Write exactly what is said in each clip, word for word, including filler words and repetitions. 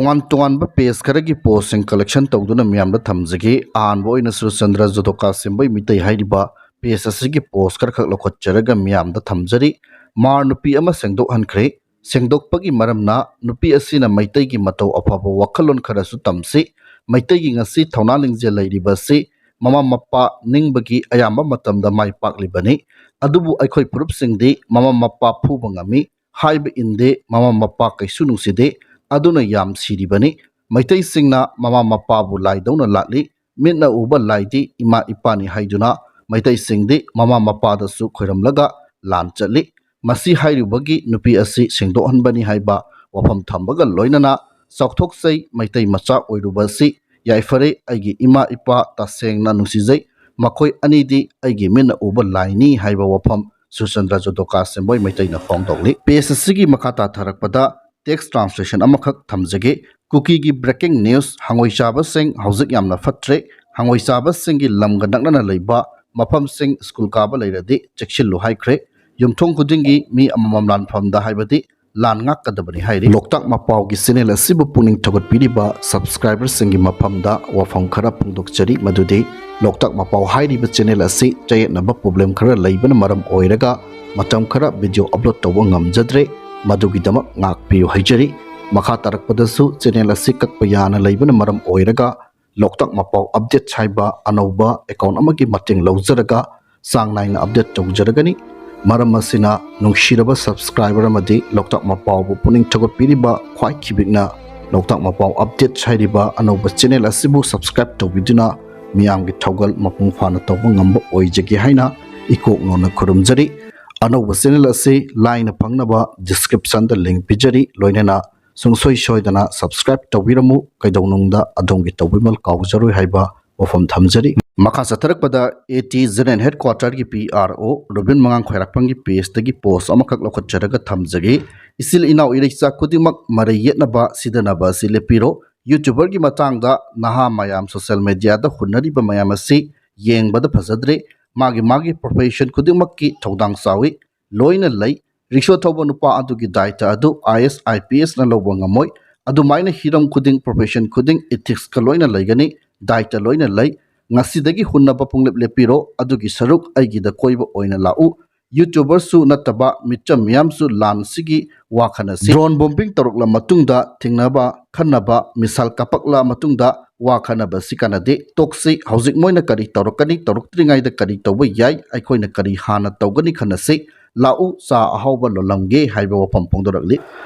ꯇꯣꯉꯥꯟ ꯇꯣꯉꯥꯟꯕ ꯄꯦꯖ ꯈꯔꯒꯤ ꯄꯣꯁꯁꯤꯡ ꯀꯂꯦꯛꯁꯟ ꯇꯧꯗꯨꯅ ꯃꯤꯌꯥꯝꯗ ꯊꯝꯖꯒꯦ꯫ ꯑꯍꯥꯟꯕ ꯑꯣꯏꯅ ꯁꯨꯔꯆꯟꯗ꯭ꯔ ꯖꯣꯗꯣꯀꯥ ꯁꯦꯝꯕꯩ ꯃꯤꯇꯩ ꯍꯥꯏꯔꯤꯕ ꯄꯦꯖ ꯑꯁꯤꯒꯤ ꯄꯣꯁ ꯈꯔꯈꯛ ꯂꯧꯈꯠꯆꯔꯒ ꯃꯤꯌꯥꯝꯗ ꯊꯝꯖꯔꯤ꯫ ꯃꯥꯔ ꯅꯨꯄꯤ ꯑꯃ ꯁꯦꯡꯗꯣꯛꯍꯟꯈ꯭ꯔꯦ꯫ ꯁꯦꯡꯗꯣꯛꯄꯒꯤ ꯃꯔꯝꯅ ꯅꯨꯄꯤ ꯑꯁꯤꯅ ꯃꯩꯇꯩꯒꯤ ꯃꯇꯧ ꯑꯐꯕ ꯋꯥꯈꯜꯂꯣꯟ ꯈꯔꯁꯨ ꯇꯝꯁꯤ꯫ ꯃꯩꯇꯩꯒꯤ ꯉꯁꯤ ꯊꯧꯅꯥ ꯂꯤꯡꯖꯦꯜ ꯂꯩꯔꯤꯕ ꯑꯁꯤ ꯃꯃꯥ ꯃꯄꯥ ꯅꯤꯡꯕꯒꯤ ꯑꯌꯥꯝꯕ ꯃꯇꯝꯗ ꯃꯥꯏ ꯄꯥꯛꯂꯤꯕꯅꯤ꯫ ꯑꯗꯨꯕꯨ ꯑꯩꯈꯣꯏ ꯐꯨꯔꯨꯞꯁꯤꯡꯗꯤ ꯃꯃꯥ ꯃꯄꯥ ꯐꯨꯕ ꯉꯝꯃꯤ, ꯍꯥꯏꯕ ꯏꯟꯗꯦ, ꯃꯃꯥ ꯃꯄꯥ ꯀꯩꯁꯨ ꯅꯨꯡꯁꯤꯗꯦ, ꯑꯗꯨꯅ ꯌꯥꯝ ꯁꯤꯔꯤꯕꯅꯤ꯫ ꯃꯩꯇꯩꯁꯤꯡꯅ ꯃꯃꯥ ꯃꯄꯥꯕꯨ ꯂꯥꯏꯗꯧꯅ ꯂꯥꯠꯂꯤ꯫ ꯃꯤꯠꯅ ꯎꯕ ꯂꯥꯏꯗꯤ ꯏꯃꯥ ꯏꯄꯥꯅꯤ ꯍꯥꯏꯗꯨꯅ ꯃꯩꯇꯩꯁꯤꯡꯗꯤ ꯃꯃꯥ ꯃꯄꯥꯗꯁꯨ ꯈꯣꯏꯔꯝꯂꯒ ꯂꯥꯟ ꯆꯠꯂꯤ꯫ ꯃꯁꯤ ꯍꯥꯏꯔꯤꯕꯒꯤ ꯅꯨꯄꯤ ꯑꯁꯤ ꯁꯦꯡꯗꯣꯛꯍꯟꯕꯅꯤ ꯍꯥꯏꯕ ꯋꯥꯐꯝ ꯊꯝꯕꯒ ꯂꯣꯏꯅꯅ ꯆꯥꯎꯊꯣꯛꯆꯩ꯫ ꯃꯩꯇꯩ ꯃꯆꯥ ꯑꯣꯏꯔꯨꯕ ꯑꯁꯤ ꯌꯥꯏꯐꯔꯦ꯫ ꯑꯩꯒꯤ ꯏꯃꯥ ꯏꯄꯥ ꯇꯁꯦꯡꯅ ꯅꯨꯡꯁꯤꯖꯩ꯫ ꯃꯈꯣꯏ ꯑꯅꯤꯗꯤ ꯑꯩꯒꯤ ꯃꯤꯠꯅ ꯎꯕ ꯂꯥꯏꯅꯤ ꯍꯥꯏꯕ ꯋꯥꯐꯝ ꯁꯨꯔꯆꯟꯗ꯭ꯔ ꯖꯣꯗꯣꯀꯥ ꯁꯦꯝꯕꯣꯏ ꯃꯩꯇꯩꯅ ꯐꯣꯡꯗꯣꯛꯂꯤ꯫ ꯄꯦꯖ ꯑꯁꯤꯒꯤ ꯃꯈꯥ ꯇꯥꯊꯔꯛꯄꯗ text translation ꯑꯃꯈꯛ ꯊꯝꯖꯒꯦ꯫ ꯀꯨꯀꯤꯒꯤ breaking news: ꯍꯪꯉꯣꯏ ꯆꯥꯕꯁꯤꯡ ꯍꯧꯖꯤꯛ ꯌꯥꯝꯅ ꯐꯠꯇ꯭ꯔꯦ꯫ ꯍꯪꯉꯣꯏ ꯆꯥꯕꯁꯤꯡꯒꯤ ꯂꯝꯒ ꯅꯛꯅꯅ ꯂꯩꯕ ꯃꯐꯝꯁꯤꯡ ꯁ꯭ꯀꯨꯜ ꯀꯥꯕ ꯂꯩꯔꯗꯤ ꯆꯦꯛꯁꯤꯜꯂꯨ ꯍꯥꯏꯈ꯭ꯔꯦ꯫ ꯌꯨꯝꯊꯣꯡ ꯈꯨꯗꯤꯡꯒꯤ ꯃꯤ ꯑꯃꯃꯝ ꯂꯥꯟꯐꯝꯗ, ꯍꯥꯏꯕꯗꯤ ꯂꯥꯟ ꯉꯥꯛꯀꯗꯕꯅꯤ ꯍꯥꯏꯔꯤ꯫ ꯂꯣꯛꯇꯥꯛ ꯃꯄꯥꯎꯒꯤ ꯆꯦꯅꯦꯜ ꯑꯁꯤꯕꯨ ꯄꯨꯛꯅꯤꯡ ꯊꯧꯒꯠꯄꯤꯔꯤꯕ ꯁꯕꯁꯀ꯭ꯔꯥꯏꯕꯔꯁꯤꯡꯒꯤ ꯃꯐꯝꯗ ꯋꯥꯐꯝ ꯈꯔ ꯐꯣꯡꯗꯣꯛꯆꯔꯤ, ꯃꯗꯨꯗꯤ ꯂꯣꯛꯇꯥꯛ ꯃꯄꯥꯎ ꯍꯥꯏꯔꯤꯕ ꯆꯦꯅꯦꯜ ꯑꯁꯤ ꯆꯌꯦꯠꯅꯕ ꯄ꯭ꯔꯣꯕ꯭ꯂꯦꯝ ꯈꯔ ꯂꯩꯕꯅ ꯃꯔꯝ ꯑꯣꯏꯔꯒ ꯃꯇꯝ ꯈꯔ ꯚꯤꯗꯤꯑꯣ ꯑꯞꯂꯣꯗ ꯇꯧꯕ ꯉꯝꯖꯗ꯭ꯔꯦ꯫ ꯃꯗꯨꯒꯤꯗꯃꯛ ꯉꯥꯛꯄꯤꯌꯨ ꯍꯥꯏꯖꯔꯤ꯫ ꯃꯈꯥ ꯇꯥꯔꯛꯄꯗꯁꯨ ꯆꯦꯅꯦꯜ ꯑꯁꯤ ꯀꯛꯄ ꯌꯥꯅ ꯂꯩꯕꯅ ꯃꯔꯝ ꯑꯣꯏꯔꯒ ꯂꯣꯛꯇꯥꯛ ꯃꯄꯥꯎ ꯑꯞꯗꯦꯠꯁ ꯍꯥꯏꯕ ꯑꯅꯧꯕ ꯑꯦꯀꯥꯎꯟ ꯑꯃꯒꯤ ꯃꯇꯦꯡ ꯂꯧꯖꯔꯒ ꯆꯥꯡ ꯅꯥꯏꯅ ꯑꯞꯗꯦꯠ ꯇꯧꯖꯔꯒꯅꯤ꯫ ꯃꯔꯝ ꯑꯁꯤꯅ ꯅꯨꯡꯁꯤꯔꯕ ꯁꯕꯁꯀ꯭ꯔꯥꯏꯕꯔ ꯑꯃꯗꯤ ꯂꯣꯛꯇꯥꯛ ꯃꯄꯥꯎꯕꯨ ꯄꯨꯛꯅꯤꯡ ꯊꯧꯒꯠꯄꯤꯔꯤꯕ ꯈ꯭ꯋꯥꯏ ꯈꯤꯕꯤꯛꯅ ꯂꯣꯛꯇꯥꯛ ꯃꯄꯥꯎ ꯑꯞꯗꯦꯠꯁ ꯍꯥꯏꯔꯤꯕ ꯑꯅꯧꯕ ꯆꯦꯅꯦꯜ ꯑꯁꯤꯕꯨ ꯁꯕꯁꯀ꯭ꯔꯥꯏꯕ ꯇꯧꯕꯤꯗꯨꯅ ꯃꯤꯌꯥꯝꯒꯤ ꯊꯧꯒꯜ ꯃꯄꯨꯡ ꯐꯥꯅ ꯇꯧꯕ ꯉꯝꯕ ꯑꯣꯏꯖꯒꯦ ꯍꯥꯏꯅ ꯏꯀꯣꯛꯅꯣꯅ ꯈꯨꯔꯨꯝꯖꯔꯤ꯫ ꯑꯅꯧꯕ ꯆꯦꯅꯦꯜ ꯑꯁꯤ ꯂꯥꯏꯅ ꯐꯪꯅꯕ ꯗꯤꯁꯀ꯭ꯔꯤꯞꯁꯟꯗ ꯂꯤꯡ ꯄꯤꯖꯔꯤ꯫ ꯂꯣꯏꯅꯅ ꯁꯨꯡꯁꯣꯏ ꯁꯣꯏꯗꯅ ꯁꯕꯁꯀ꯭ꯔꯥꯏꯕ ꯇꯧꯕꯤꯔꯝꯃꯨ꯫ ꯀꯩꯗꯧꯅꯨꯡꯗ ꯑꯗꯣꯝꯒꯤ ꯇꯧꯕꯤꯃꯜ ꯀꯥꯎꯖꯔꯣꯏ ꯍꯥꯏꯕ ꯋꯥꯐꯝ ꯊꯝꯖꯔꯤ꯫ ꯃꯈꯥ ꯆꯠꯊꯔꯛꯄꯗ AT General Headquarter ꯒꯤ PRO ꯔꯣꯕꯤꯟ ꯃꯉꯥꯡ ꯈ꯭ꯋꯥꯏꯔꯥꯛꯄꯝꯒꯤ page ꯇꯒꯤ post ꯑꯃꯈꯛ ꯂꯧꯈꯠꯆꯔꯒ ꯊꯝꯖꯒꯦ꯫ ꯏꯆꯤꯜ ꯏꯅꯥꯎ ꯏꯔꯩꯆꯥ ꯈꯨꯗꯤꯡꯃꯛ ꯃꯔꯩ ꯌꯦꯠꯅꯕ ꯁꯤꯗꯅꯕ ꯑꯁꯤ ꯂꯦꯞꯄꯤꯔꯣ꯫ YouTuber ꯒꯤ ꯃꯇꯥꯡꯗ ꯅꯍꯥ ꯃꯌꯥꯝ social media ꯗ ꯍꯨꯟꯅꯔꯤꯕ ꯃꯌꯥꯝ ꯑꯁꯤ ꯌꯦꯡꯕꯗ ꯐꯖꯗ꯭ꯔꯦ꯫ ꯃꯥꯒꯤ ꯃꯥꯒꯤ profession ꯈꯨꯗꯤꯡꯃꯛꯀꯤ ꯊꯧꯗꯥꯡ ꯆꯥꯎꯏ, ꯂꯣꯏꯅ ꯂꯩ꯫ ꯔꯤꯛꯁꯣ ꯊꯧꯕ ꯅꯨꯄꯥ ꯑꯗꯨꯒꯤ ꯗꯥꯏꯇ ꯑꯗꯨ IAS IPS ꯅ ꯂꯧꯕ ꯉꯝꯃꯣꯏ꯫ ꯑꯗꯨꯃꯥꯏꯅ ꯍꯤꯔꯝ ꯈꯨꯗꯤꯡ, profession ꯈꯨꯗꯤꯡ ethicsꯀ ꯂꯣꯏꯅ ꯂꯩꯒꯅꯤ, dietꯇ ꯂꯣꯏꯅ ꯂꯩ꯫ ꯉꯁꯤꯗꯒꯤ ꯍꯨꯟꯅꯕ ꯄꯨꯡꯂꯦꯞ ꯂꯦꯞꯄꯤꯔꯣ, ꯑꯗꯨꯒꯤ ꯁꯔꯨꯛ ꯑꯩꯒꯤꯗ ꯀꯣꯏꯕ ꯑꯣꯏꯅ ꯂꯥꯛꯎ꯫ YouTuberꯁꯨ ꯅꯠꯇꯕ ꯃꯤꯆꯝ ꯃꯤꯌꯥꯝꯁꯨ ꯂꯥꯟꯁꯤꯒꯤ ꯋꯥ ꯈꯟꯅꯁꯤ꯫ Drone bombing ꯇꯧꯔꯛꯂ ꯃꯇꯨꯡꯗ ꯊꯦꯡꯅꯕ, ꯈꯟꯅꯕ, missile ꯀꯥꯞꯄꯛꯂ ꯃꯇꯨꯡꯗ ꯋꯥ ꯈꯟꯅꯕꯁꯤ ꯀꯥꯟꯅꯗꯦ꯫ ꯇꯣꯛꯁꯤ꯫ ꯍꯧꯖꯤꯛ ꯃꯣꯏꯅ ꯀꯔꯤ ꯇꯧꯔꯛꯀꯅꯤ, ꯇꯧꯔꯛꯇ꯭ꯔꯤꯉꯩꯗ ꯀꯔꯤ ꯇꯧꯕ ꯌꯥꯏ, ꯑꯩꯈꯣꯏꯅ ꯀꯔꯤ ꯍꯥꯟꯅ ꯇꯧꯒꯅꯤ ꯈꯟꯅꯁꯤ꯫ ꯂꯥꯛꯎ, ꯆꯥ ꯑꯍꯥꯎꯕ ꯂꯣꯜꯂꯝꯒꯦ ꯍꯥꯏꯕ ꯋꯥꯐꯝ ꯐꯣꯡꯗꯣꯔꯛꯂꯤ꯫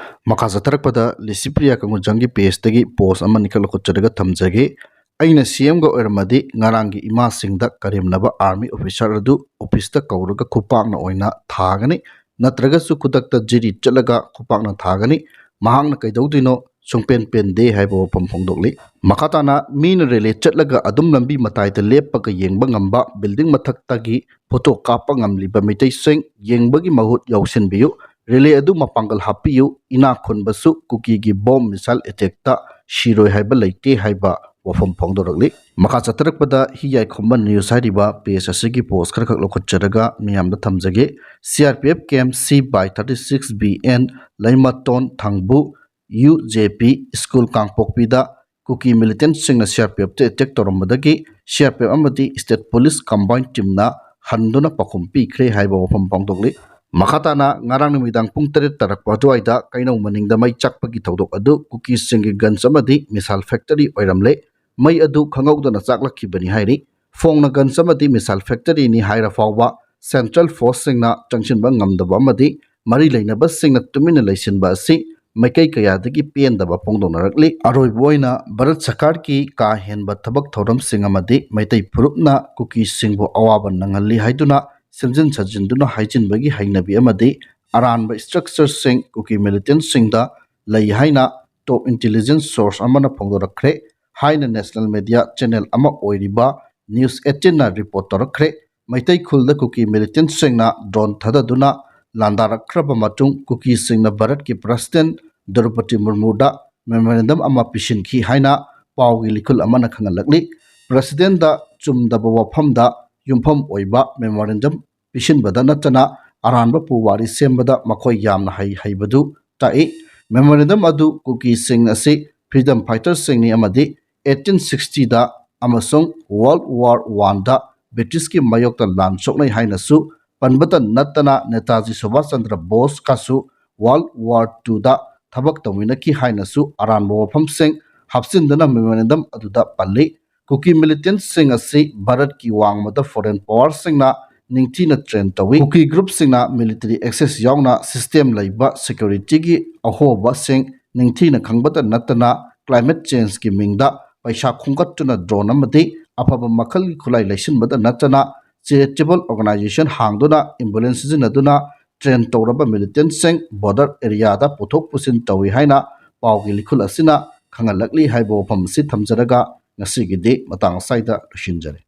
ꯃꯈꯥ ꯆꯠꯊꯔꯛꯄꯗ ꯂꯤꯁꯤꯄ꯭ꯔꯤꯌꯥ ꯀꯪꯒꯨꯖꯝꯒꯤ pageꯇꯒꯤ post ꯑꯃꯅꯤꯈꯛ ꯂꯧꯈꯠꯆꯔꯒ ꯊꯝꯖꯒꯦ꯫ ꯑꯩꯅ CMꯒ ꯑꯣꯏꯔꯝꯃꯗꯤ ꯉꯔꯥꯡꯒꯤ ꯏꯃꯥꯁꯤꯡꯗ ꯀꯔꯦꯝꯅꯕ army officer ꯑꯗꯨ officeꯇ ꯀꯧꯔꯒ ꯈꯨꯄꯥꯛꯅ ꯑꯣꯏꯅ ꯊꯥꯒꯅꯤ, ꯅꯠꯇ꯭ꯔꯒꯁꯨ ꯈꯨꯗꯛꯇ ꯖꯤꯔꯤ ꯆꯠꯂꯒ ꯈꯨꯄꯥꯛꯅ ꯊꯥꯒꯅꯤ꯫ ꯃꯍꯥꯛꯅ ꯀꯩꯗꯧꯗꯣꯏꯅꯣ ꯁꯨꯡꯄꯦꯟ ꯄꯦꯟꯗꯦ ꯍꯥꯏꯕ ꯋꯥꯐꯝ ꯐꯣꯡꯗꯣꯛꯂꯤ꯫ ꯃꯈꯥ ꯇꯥꯅ ꯃꯤꯅ rally ꯆꯠꯂꯒ ꯑꯗꯨꯝ ꯂꯝꯕꯤ ꯃꯇꯥꯏꯗ ꯂꯦꯞꯄꯒ ꯌꯦꯡꯕ ꯉꯝꯕ, building ꯃꯊꯛꯇꯒꯤ photo ꯀꯥꯞꯄ ꯉꯝꯂꯤꯕ ꯃꯤꯇꯩꯁꯤꯡ ꯌꯦꯡꯕꯒꯤ ꯃꯍꯨꯠ ꯌꯥꯎꯁꯤꯟꯕꯤꯌꯨ꯫ Rally ꯑꯗꯨ ꯃꯄꯥꯡꯒꯜ ꯍꯥꯞꯄꯤꯌꯨ꯫ ꯏꯅꯥꯛ ꯈꯨꯟꯕꯁꯨ ꯀꯨꯀꯤꯒꯤ bomb missile attackꯇ ꯁꯤꯔꯣꯏ ꯍꯥꯏꯕ ꯂꯩꯇꯦ ꯍꯥꯏꯕ ꯋꯥꯐꯝ ꯐꯣꯡꯗꯣꯔꯛꯂꯤ꯫ ꯃꯈꯥ ꯆꯠꯊꯔꯛꯄꯗ ꯍꯤ ꯌꯥꯏꯈꯣꯝꯕ news ꯍꯥꯏꯔꯤꯕ page ꯑꯁꯤꯒꯤ post ꯈꯔꯈꯛ ꯂꯧꯈꯠꯆꯔꯒ ꯃꯤꯌꯥꯝꯗ ꯊꯝꯖꯒꯦ꯫ CRPF camp C by thirty six B N ꯂꯩꯃꯇꯣꯟ ꯊꯥꯡꯕꯨ UJP school ꯀꯥꯡꯄꯣꯛꯄꯤꯗ ꯀꯨꯀꯤ militantꯁꯤꯡꯅ CRPFꯇ attack ꯇꯧꯔꯝꯕꯗꯒꯤ CRPF ꯑꯃꯗꯤ state police combined teamꯅ ꯍꯟꯗꯨꯅ ꯄꯥꯎꯈꯨꯝ ꯄꯤꯈ꯭ꯔꯦ ꯍꯥꯏꯕ ꯋꯥꯐꯝ ꯐꯣꯡꯗꯣꯛꯂꯤ꯫ ꯃꯈꯥ ꯇꯥꯅ ꯉꯔꯥꯡ ꯅꯨꯃꯤꯗꯥꯡ ꯄꯨꯡ ꯇꯔꯦꯠ ꯇꯥꯔꯛꯄ ꯑꯗꯨꯋꯥꯏꯗ ꯀꯩꯅꯧ ꯃꯅꯤꯡꯗ ꯃꯩ ꯆꯥꯛꯄꯒꯤ ꯊꯧꯗꯣꯛ ꯑꯗꯨ ꯀꯨꯀꯤꯁꯤꯡꯒꯤ guns ꯑꯃꯗꯤ missile factory ꯑꯣꯏꯔꯝꯂꯦ꯫ ꯃꯩ ꯑꯗꯨ ꯈꯪꯍꯧꯗꯅ ꯆꯥꯛꯂꯛꯈꯤꯕꯅꯤ ꯍꯥꯏꯔꯤ꯫ ꯐꯣꯡꯅ guns ꯑꯃꯗꯤ missile factoryꯅꯤ ꯍꯥꯏꯔ ꯐꯥꯎꯕ central forceꯁꯤꯡꯅ ꯆꯪꯁꯤꯟꯕ ꯉꯝꯗꯕ ꯑꯃꯗꯤ ꯃꯔꯤ ꯂꯩꯅꯕꯁꯤꯡꯅ ꯇꯨꯃꯤꯟꯅ ꯂꯩꯁꯤꯟꯕ ꯑꯁꯤ ꯃꯥꯏꯀꯩ ꯀꯌꯥꯗꯒꯤ ꯄꯦꯟꯗꯕ ꯐꯣꯡꯗꯣꯛꯅꯔꯛꯂꯤ꯫ ꯑꯔꯣꯏꯕ ꯑꯣꯏꯅ ꯚꯥꯔꯠ ꯁꯔꯀꯥꯔꯒꯤ ꯀꯥ ꯍꯦꯟꯕ ꯊꯕꯛ ꯊꯧꯔꯝꯁꯤꯡ ꯑꯃꯗꯤ ꯃꯩꯇꯩ ꯐꯨꯔꯨꯞꯅ ꯀꯨꯀꯤꯁꯤꯡꯕꯨ ꯑꯋꯥꯕ ꯅꯪꯍꯜꯂꯤ ꯍꯥꯏꯗꯨꯅ ꯁꯦꯝꯖꯤꯟ ꯁꯥꯖꯤꯟꯗꯨꯅ ꯍꯥꯏꯖꯤꯟꯕꯒꯤ ꯍꯩꯅꯕꯤ ꯑꯃꯗꯤ ꯑꯔꯥꯟꯕ structureꯁꯤꯡ ꯀꯨꯀꯤ militantꯁꯤꯡꯗ ꯂꯩ ꯍꯥꯏꯅ top intelligence source ꯑꯃꯅ ꯐꯣꯡꯗꯣꯔꯛꯈ꯭ꯔꯦ ꯍꯥꯏꯅ national media channel ꯑꯃ ꯑꯣꯏꯔꯤꯕ News eighteenꯅ report ꯇꯧꯔꯛꯈ꯭ꯔꯦ꯫ ꯃꯩꯇꯩ ꯈꯨꯜꯗ ꯀꯨꯀꯤ militantꯁꯤꯡꯅ drone ꯊꯥꯗꯗꯨꯅ ꯂꯥꯟꯗꯥꯔꯛꯈ꯭ꯔꯕ ꯃꯇꯨꯡ ꯀꯨꯀꯤꯁꯤꯡꯅ ꯚꯥꯔꯠꯀꯤ president ꯗ꯭ꯔꯧꯄꯗꯤ ꯃꯨꯔꯃꯨꯗ memorandum ꯑꯃ ꯄꯤꯁꯤꯟꯈꯤ ꯍꯥꯏꯅ ꯄꯥꯎꯒꯤ ꯂꯤꯈꯨꯜ ꯑꯃꯅ ꯈꯪꯍꯜꯂꯛꯂꯤ꯫ Presidentꯗ ꯆꯨꯝꯗꯕ ꯋꯥꯐꯝꯗ ꯌꯨꯝꯐꯝ ꯑꯣꯏꯕ memorandum ꯄꯤꯁꯤꯟꯕꯗ ꯅꯠꯇꯅ ꯑꯔꯥꯟꯕ ꯄꯨꯋꯥꯔꯤ ꯁꯦꯝꯕꯗ ꯃꯈꯣꯏ ꯌꯥꯝꯅ ꯍꯩ ꯍꯩꯕꯗꯨ ꯇꯥꯛꯏ꯫ Memorandum ꯑꯗꯨ ꯀꯨꯀꯤꯁꯤꯡ ꯑꯁꯤ freedom fighterꯁꯤꯡꯅꯤ ꯑꯃꯗꯤ eighteen sixtyꯗ ꯑꯃꯁꯨꯡ World War Oneꯗ Britishꯀꯤ ꯃꯥꯌꯣꯛꯇ ꯂꯥꯟ ꯁꯣꯛꯅꯩ ꯍꯥꯏꯅꯁꯨ ꯄꯟꯕꯇ ꯅꯠꯇꯅ ꯅꯦꯇꯥꯖꯤ ꯁꯨꯚꯥꯁ ꯆꯟꯗ꯭ꯔ ꯕꯣꯁꯀꯁꯨ World War Twoꯗ ꯊꯕꯛ ꯇꯧꯃꯤꯟꯅꯈꯤ ꯍꯥꯏꯅꯁꯨ ꯑꯔꯥꯟꯕ ꯋꯥꯐꯝꯁꯤꯡ ꯍꯥꯞꯆꯤꯟꯗꯨꯅ memorandum ꯑꯗꯨꯗ ꯄꯜꯂꯤ꯫ ꯀꯨꯀꯤ militantꯁꯤꯡ ꯑꯁꯤ ꯚꯥꯔꯠꯀꯤ ꯋꯥꯡꯃꯗ foreign powerꯁꯤꯡꯅ ꯅꯤꯡꯊꯤꯅ train ꯇꯧꯏ꯫ ꯀꯨꯀꯤ groupꯁꯤꯡꯅ military access ꯌꯥꯎꯅ system ꯂꯩꯕ securityꯒꯤ ꯑꯍꯣꯕꯁꯤꯡ ꯅꯤꯡꯊꯤꯅ ꯈꯪꯕꯇ ꯅꯠꯇꯅ climate changeꯀꯤ ꯃꯤꯡꯗ ꯄꯩꯁꯥ ꯈꯣꯝꯒꯠꯇꯨꯅ drone ꯑꯃꯗꯤ ꯑꯐꯕ ꯃꯈꯜꯒꯤ ꯈꯨꯠꯂꯥꯏ ꯂꯩꯁꯤꯟꯕꯇ ꯅꯠꯇꯅ charitable organization ꯍꯥꯡꯗꯨꯅ ambulance ꯁꯤꯖꯤꯟꯅꯗꯨꯅ train ꯇꯧꯔꯕ militantꯁꯤꯡ border areaꯗ ꯄꯨꯊꯣꯛ ꯄꯨꯁꯤꯟ ꯇꯧꯏ ꯍꯥꯏꯅ ꯄꯥꯎꯒꯤ ꯂꯤꯈꯨꯜ ꯑꯁꯤꯅ ꯈꯪꯍꯜꯂꯛꯂꯤ ꯍꯥꯏꯕ ꯋꯥꯐꯝ ꯑꯁꯤ ꯊꯝꯖꯔꯒ ꯉꯁꯤꯒꯤꯗꯤ ꯃꯇꯥꯡ ꯑꯁ꯭ꯋꯥꯏꯗ ꯂꯣꯏꯁꯤꯟꯖꯔꯦ꯫